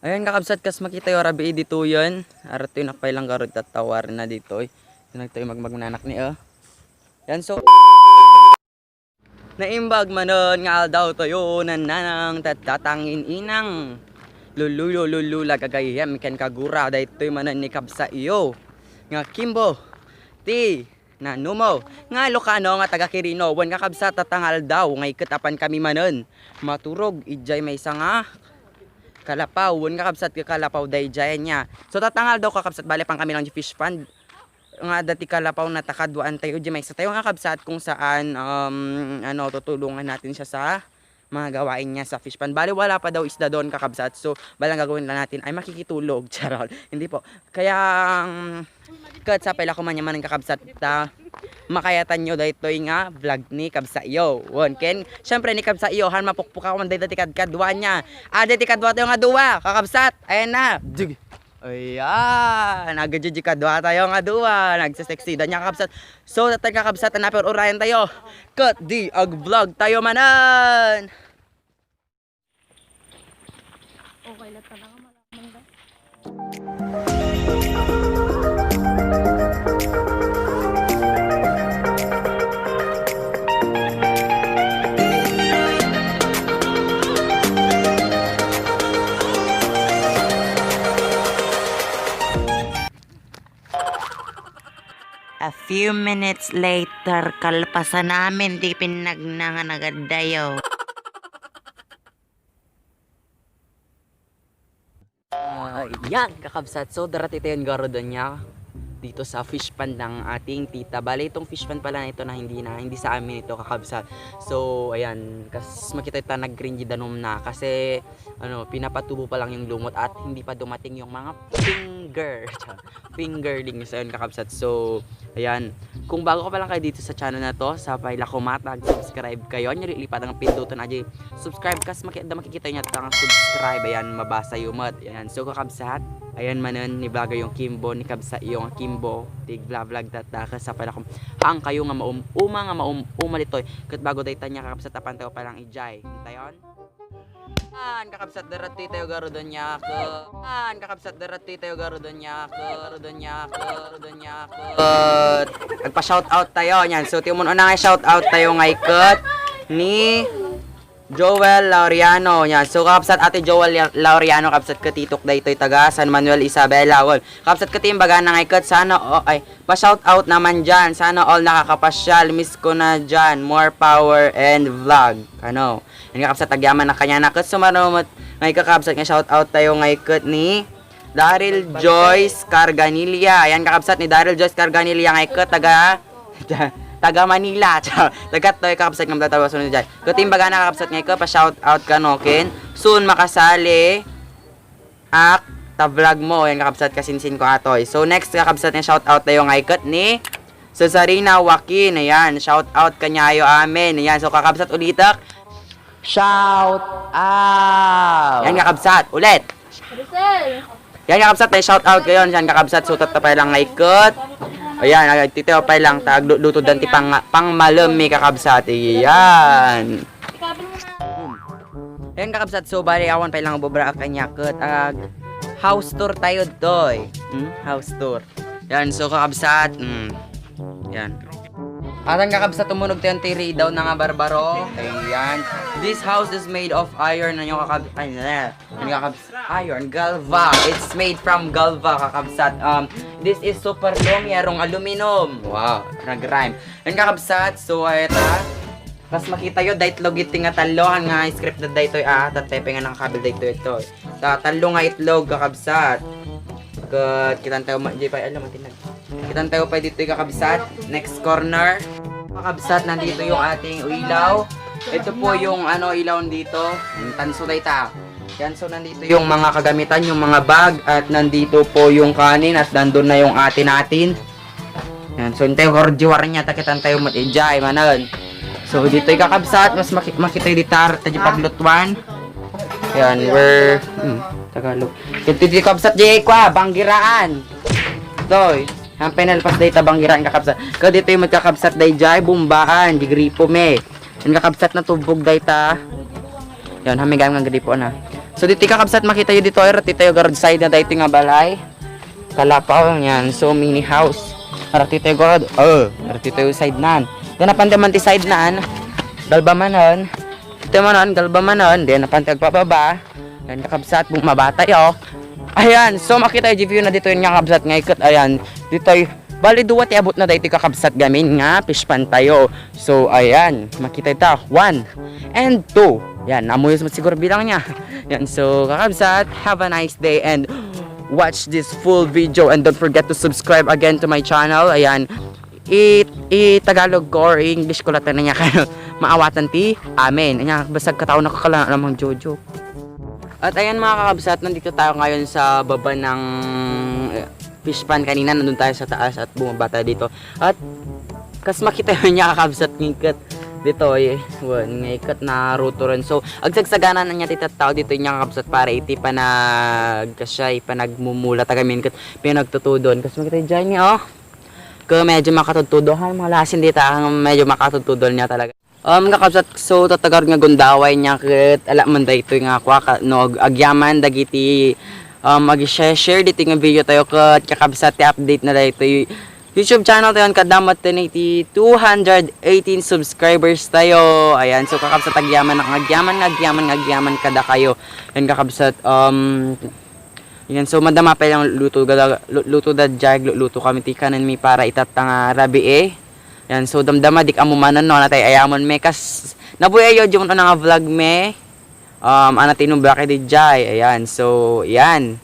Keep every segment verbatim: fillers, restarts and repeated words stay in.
Ayan, kakabsat, kas makitayo, rabii ditoyen. Arattoy nakpay lang garud tattawar na ditoy. Nagtoy magmagnanak ni, oh. Yan, so, naimbag manen nga aldaw tayo, nananang tattatangin inang. Luluyo, lulula, gagayem, ken kagura, daytoy manen ni kabsa iyo. Nga Kimbo, ti nanumo, nga Ilocano, nga taga Quirino, wen kakabsat, tatang aldaw, nga iket apan kami manen. Maturog, idiay maysa nga kalapaw, wen kakabsat, kalapaw, daydiay ania. So, tatang aldaw, kakabsat, bale, apan kami lang di fish pond. Nga adda ti kalapaw na ta kaduaan tayo, di maysa tayo nga kabsat kung saan, um, ano, tutulungan natin siya sa mga gawain niya sa fish pond. Bali, wala pa daw isda doon, kakabsat. So, balang gagawin lang natin ay makikitulog. Charot. Hindi po. Kaya, um, ket sapay la ko man yaman, kakabsat, ta makayatan nyo daytoy nga vlog ni kabsa iyo. Won, ken, syempre, ni kabsa iyo, han mapukpuk ako man dayta ti kadkadwa niya. Ah, dayta ti kadwa tayo nga duwa, kakabsat. Ayan na. Dug. Ayan, nagajiji kadua tayo nga dua, nagseseksida niya, kakabsat. So, tatay, kakabsat, na napir-urayan tayo. Ket di ag-vlog tayo manen. Okay lang talaga, malaman ba? A few minutes later, kalpasan namin ti pinagnangan agad dayo. Ah, yan, kakabsat. So, darati tayo garud ania dito sa fish pond ng ating tita. Bale, itong fish pond pala na ito na hindi na, hindi sa amin ito, kakabsat. So, ayan, kas makita ta nag-green di danum na kasi, ano, pinapatubo pa lang yung lumot at hindi pa dumating yung mga finger. Fingerlings, ayun, kakabsat. So, ayan. Kung bago ka pa lang kayo dito sa channel na to, sapay la ko man ta ag-subscribe kayo. Nyo lilipat ang pindutan aja subscribe kas maki-, da makikita nyo at ang subscribe. Ayan, mabasa yung mat. Ayan. So, kakabsat, ayan manen, ni vlogger yung Kimbo, ni kabsa yung Kimbo. Tig vlog vlog tata, kas sapay la ko man. Haang kayo nga maum-, uma nga maum-, uma ditoy. Ket bago dayta nia, kakabsat, apan tayo pa lang ijay. Hintayon. Yan, kakabsat, darati tayo garud ania ket. Yan, kakabsat, darati tayo garud ania ket. Garud ania ket. Garud ania ket. Agpa-shout out tayo niyan. So, ti umuna nga shout out tayo nga iket ni Joel Laureano niyan. So, kakabsat, Ate Joel Laureano, kabsat, ket itok daytoy taga San Manuel Isabela. Wol. Kabsat, ket imbagana nga iket sana, o, ay, pa-shout out naman dyan. Sana all nakakapasyal. Miss ko na dyan. More power and vlog. Ano? Yan, kakabsat, agyaman na kanya na. Ket sumaruno met nga iket, kakabsat, nga shout out tayo nga iket ni Daryl Joyce Carganilla. Yan, kakabsat, ni Daryl Joyce Carganilla nga iket taga, taga Manila. Taga toy, kakabsat, nga matatawa sunod dyan. Ket imbagana, kakabsat, nga iket, pa-shout out kano ken soon makasali ak ta vlog mo. Yan, kakabsat, kasinsin ko atoy. So, next, kakabsat, nga shout out tayo nga iket ni Cesarina Joaquin. Ayan, shout out kanyayo amin. Ayan, so, kakabsat, ulitak. Shout out. Yan, kakabsat, ulit. Rizal. Yan, kakabsat, ay shout out kayo. Yan, kakabsat, sutat ta pay lang nga iket. Ayan, ay, titiyo pay lang, ta agluto dan ti pang, pangmalem mi, kakabsat. Ayan. Ikabil mo na. Ayan, kakabsat, so, bali, awan pay lang ubra kanya ket ag house tour tayo, toy. Hmm? House tour. Yan, so, kakabsat, hmm. Yan. Atan, kakabsat, tumunog tayo ang tiri daw na nga barbaro. Ayan. This house is made of iron. Ano yung kakab-, ay, ano yung kakabsat? Iron, Galva. It's made from Galva, kakabsat. Um, this is super lumi, arong aluminum. Wow, nag-rhyme. Yan, kakabsat, so, ay, ta. Kas makita yo, daytlo giti nga tallo, nga script na daytoy, ah, tattepe nga nakabil daytoy ito. Ta, tallo nga itlog, kakabsat. Ket, kitan tayo, ma-, di pa, alam, matinag. Kitan tayo pa dito, kakabsat. Next corner. Kakabsat, nandito yung ating ilaw. Ito po yung, ano, ilaw dito. Yung tanso dayta. Yan, so nandito yung mga kagamitan, yung mga bag, at nandito po yung kanin, at nandun na yung atin-atin. Yan, so intay ko, Georgie, waran niya, takitan tayo mat-, ijay, manan. So, dito kakabsat, mas maki-, makita yung ditar, tayo paglutuan. Yan, we're, hmm, Tagalog. Dito, dito kabsat, jay, kwa, banggiraan. Toy, ang penalpas day ta, banggiraan, kakabsat. Kaya dito yung magkakabsat, day, jay, bumbaan, di gripo, me. Yan, kakabsat na tubog, day, ta. Yan, hamigam ng gripo na. So, ditoy kakabsat, makitayo ditoy, arati tayo garud side na daytoy nga balay. Kalapaw, yan. So, mini house. Arati tayo garud, oh, arati tayo side nan. Then, napan man ti side nan. Galba manon. Ditoy manon, galba manon. Then, napan tayo agbababa. Yan, kakabsat, bumaba tayo. Ayan, so, makitayo di view na ditoy nga kakabsat nga iket. Ayan, ditoy, bali, dua ti abut na daytoy kakabsat gamin nga fish pond tayo. So, ayan, makita ita. One and two. Yan, amuyos mo siguro bilang niya. Yan, so, kakabsat, have a nice day and watch this full video and don't forget to subscribe again to my channel. Ayan, i, i Tagalog ko or English ko latta na niya kayo maawatan ti amen. Anya, basta katao na kakala namang jojo. At ayan mga kakabsat, nandito tayo ngayon sa baba ng eh, fish pond kanina, nandun tayo sa taas at bumaba tayo dito. At kas makita yun niya kakabsat ng iket dito eh, wan, ng iket na ruto rin. So, agsagsaganan na niya ti tattao dito niya kakabsat para iti panag, kasya, panagmumula taga min ket pinagtutudon. Kas makita yun dyan niya, oh. Kung medyo makatudtudo, ha, mga lasin dita, ang medyo makatudtudo niya talaga. Um, kakabsat, so, tatagar nga gundaway niya, ket ala man daytoy nga kwa, ka, no, ag-, agyaman dagiti, um, ag-share, share dito nga video tayo, ket kakabsat, ti update na daytoy YouTube channel tayo, kadamot din iti two hundred eighteen subscribers tayo. Ayan, so, kakabsat, agyaman, agyaman, agyaman, agyaman, kada kayo. Yan, kakabsat, um, yan, so, madama pa yung luto, gada-, lu-, luto da, jag, lu-, luto kami, ti kanan mi para itatta nga rabii. Yan, so, damdama, dik amo manan, no, natay ayamon me, kas, nabuy ayo, di mo na nga vlog me. Um, ana tinubra kay di jay. Ayan, so, yan.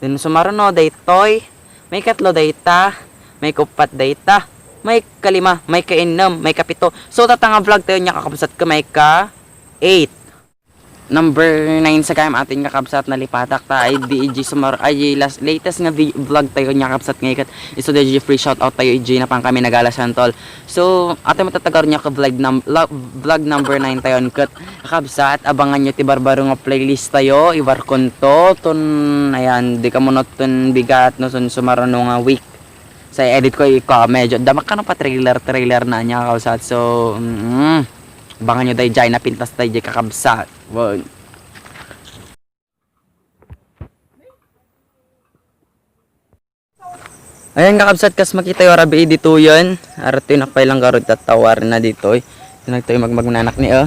Then, sumaruno, daytoy. May katlo, dayta. May kupat, dayta. May kalima, may kainnem, may kapito. So, tatta nga vlog tayo niya, kakabsat ko, may ka eight. Number nine sa gayam atin nga kabsat, nalipatak ta. Ay, di iji sumar-, ay, last, latest nga vi-, vlog tayo nga kabsat nga iket. Isu da iji free shout out tayo, iji napan kami nagala santol. So, atin matatagar niya ka vlog num-, la-, vlog number nine tayo ket. Kabsat, abangan nyo ti barbaro nga playlist tayo, iwarkon to, ton, ayan, di ka munot ton bigat, no, ton sumarano nga week. Sa edit ko, ikaw, medyo, damak ka no pa trailer, trailer na niya, kabsat. So, mm, abangan nyo tayo dyan, napintas tayo dyan, kakabsat. Wow. Ayan, kakabsat, kas makita yung rabii dito yun. Arato yung nakpailang garod tatawar na dito eh. Nagtoy magmagnanak ni, oh.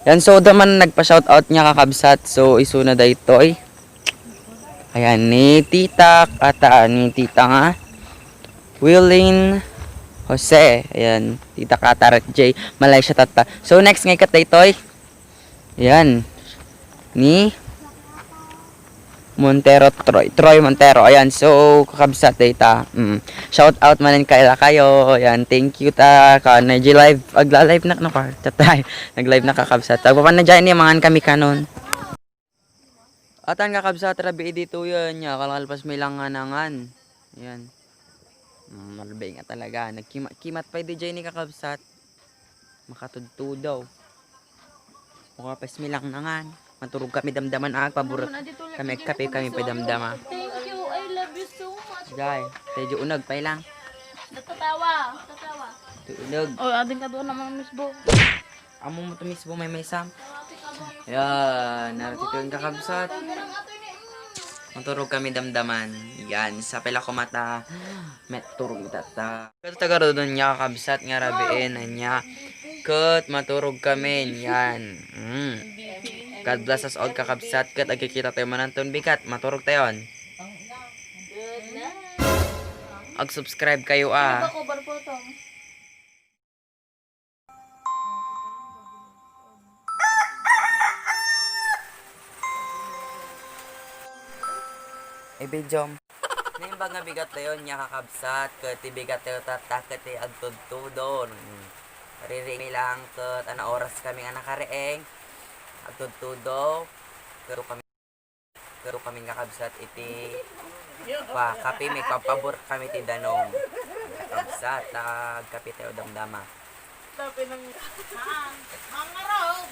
Yan, so, daman nagpa-shoutout niya, kakabsat. So, isu na da ito eh. Ayan, ni Tita, ata, ni Tita nga. Willing Jose. Ayan, Tita Katarat J. Malaysia, tata. So, next nga ikat da ito eh. Ayan. Ni Montero Troy. Troy Montero. Ayan. So, kakabsat data. Mm. Shout out manen kaila kayo. Ayan. Thank you ta. Ka, nag live. Agla-live na, na, tatay. Nag-live na kakabsat. Agpapan na dyan, mangan kami kanon. Atan kakabsat, rabii dito yun. Ya, kalkalpas may lang nga nangan. Ayan. Mm, malbay nga talaga. Nagkima-, kimat pa di dyan ni kakabsat. Makatudtudaw. Makapasmilang na nga. Maturog kami damdaman, ah, pabor-, kami kape, kami pa damdama. Thank you, I love you so much. Jay, medyo unag pa lang. Natatawa, natatawa. Tunog. Oh, ading ka doon naman, Miss Bo. Amo mo to, Miss Bo, may may sam. Yan, narito yung kakabsat. Maturog kami damdaman. Yan, sa pala ko mata. Met turog tata. Ket tagarudon niya kakabsat nga rabiin anya. Ket maturog kami niyan. Mm. God bless us all, kakabsat, ket agkikita tayo mananton bigat. Maturog tayon. Ag-subscribe kayo, ah. I-video. Naimbag nga bigat tayo, nya kakabsat, ket ti bigat tayo tatta, ket ti agtudtudon. Mm. Ririing lang, ket ana oras kami nga nakariing. Agtudtudo, ket kami, ket kami nga kabsat iti pa, kape, may papabor kami ti danum. Kabsat, agkape tayo damdama. Tabi ng, ha? Mangarog!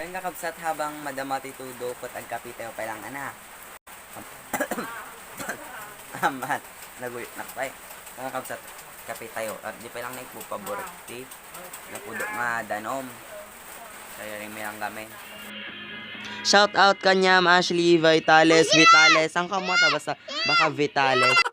Yan nga kabsat, habang madama ti tudo, ket agkape tayo pa lang, ana. Amat, naguyot nakpay. Mga kabsat, Kape tayo. At di pa lang nagpupabor ti napudot nga danom. Kaya rin may lang kami. Shout out kanyam, Ashley Vitales, Vitales. Ang kamuta basta baka Vitales.